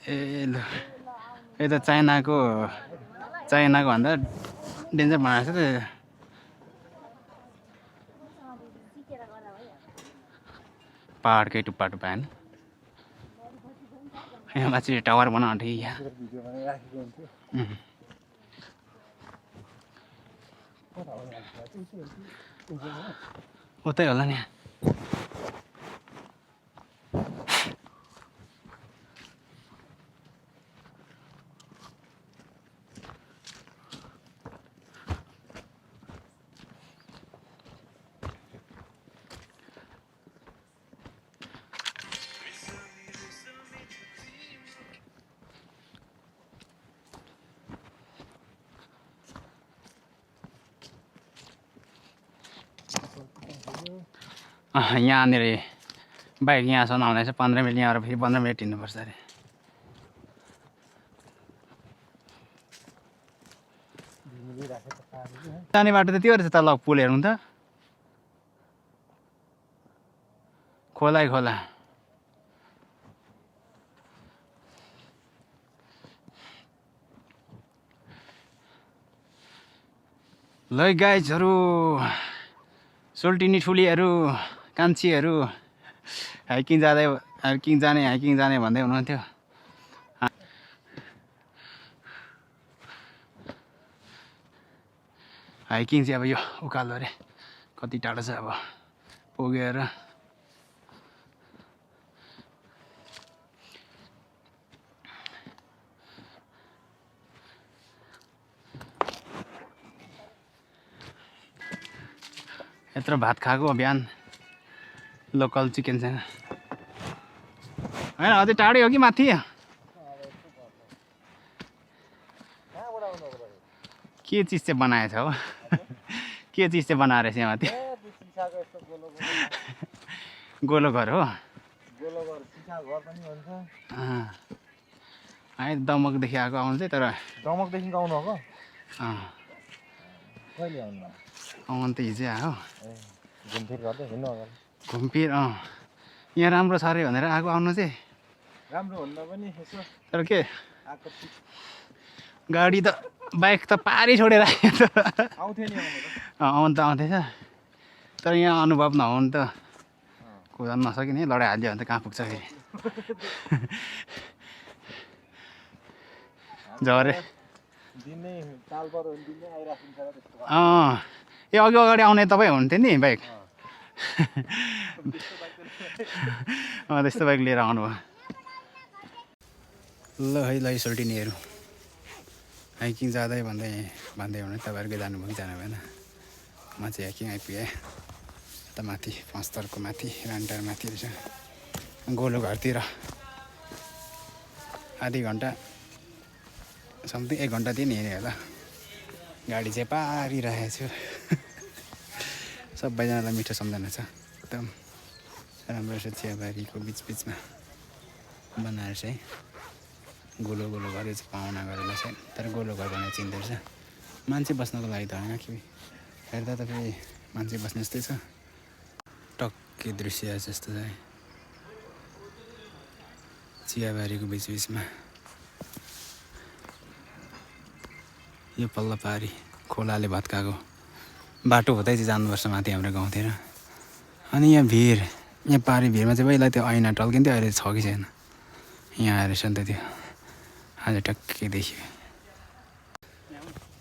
ए ल यो त चाइनाको भन्दा डेन्जर बनाएको छ त पहाडकै टुप्पा टुप्पा होइन यहाँ माथि टावर बनाउनु ठिक यहाँ उतै होला नि यहाँनिर बाइक यहाँसम्म आउँदैछ 15 मिनट यहाँबाट फेरि 15 मिनट हिँड्नुपर्छ अरे जाने बाटो त त्यो रहेछ तल पुल हेर्नु त खोलै खोला ल गाइजहरू सोल्टिनी ठुलीहरू कान्छीहरू हाइकिङ जाने भन्दै हुनुहुन्थ्यो हाइकिङ चाहिँ अब यो उकालो अरे कति टाढो छ अब पुगेर यत्रो भात खाएको बिहान लोकल चिकन छैन होइन अझै टाढै हो कि माथि के चिज चाहिँ बनाएछ हो के चिज चाहिँ बनाएर चाहिँ माथि गोलो घर हो है दमकदेखि आएको आउनु चाहिँ तर दमकदेखि आउनु हो आउनु त हिजै आयो घुमफिर गर्दै हिँड्नु अगाडि घुमफिर यहाँ राम्रो छ अरे भनेर आएको आउनु चाहिँ राम्रो भन्दा पनि यसो तर के गाडी त बाइक त पारी छोडेर आउँथ्यो नि आउनु त आउँथेछ तर यहाँ अनुभव नहुनु त कुदाउनु नसकिने लडाइँ हालिदियो भने त कहाँ पुग्छ फेरि झरे ए अघि अगाडि आउने तपाईँ हुन्थ्यो नि बाइक त्यस्तो बाइक लिएर आउनुभयो ल है ल सोल्टिनीहरू हाइकिङ जाँदै भन्दै हुनु तपाईँहरूकै जानुभयो कि जानु भएन म चाहिँ हाइकिङ आइपुगेँ यता माथि पाँचतरको माथि रान्टार माथि रहेछ गोलो घरतिर आधी घन्टा समथिङ 1 घन्टा थियो नि हिँडेँ होला गाडी चाहिँ पारिरहेको छु सबैजनालाई मिठो सम्झना छ एकदम राम्रो छ चियाबारीको बिचमा बनाएर चाहिँ गोलो गरेर चाहिँ पाहुना गरेर चाहिँ तर गोलो घर भनेर चिन्दो रहेछ मान्छे बस्नको लागि त होइन कि हेर्दा त फेरि मान्छे बस्ने जस्तै छ टक्कै दृश्य जस्तो छ चियाबारीको बिचमा यो पल्लो पारी खोलाले भत्काएको बाटो हुँदै चाहिँ जानुपर्छ माथि हाम्रो गाउँतिर अनि यहाँ पारी भिरमा चाहिँ पहिला त्यो ऐना टल्किन्थ्यो अहिले छ कि छैन यहाँ आएर रहेछ नि त त्यो आज टक्कै देखियो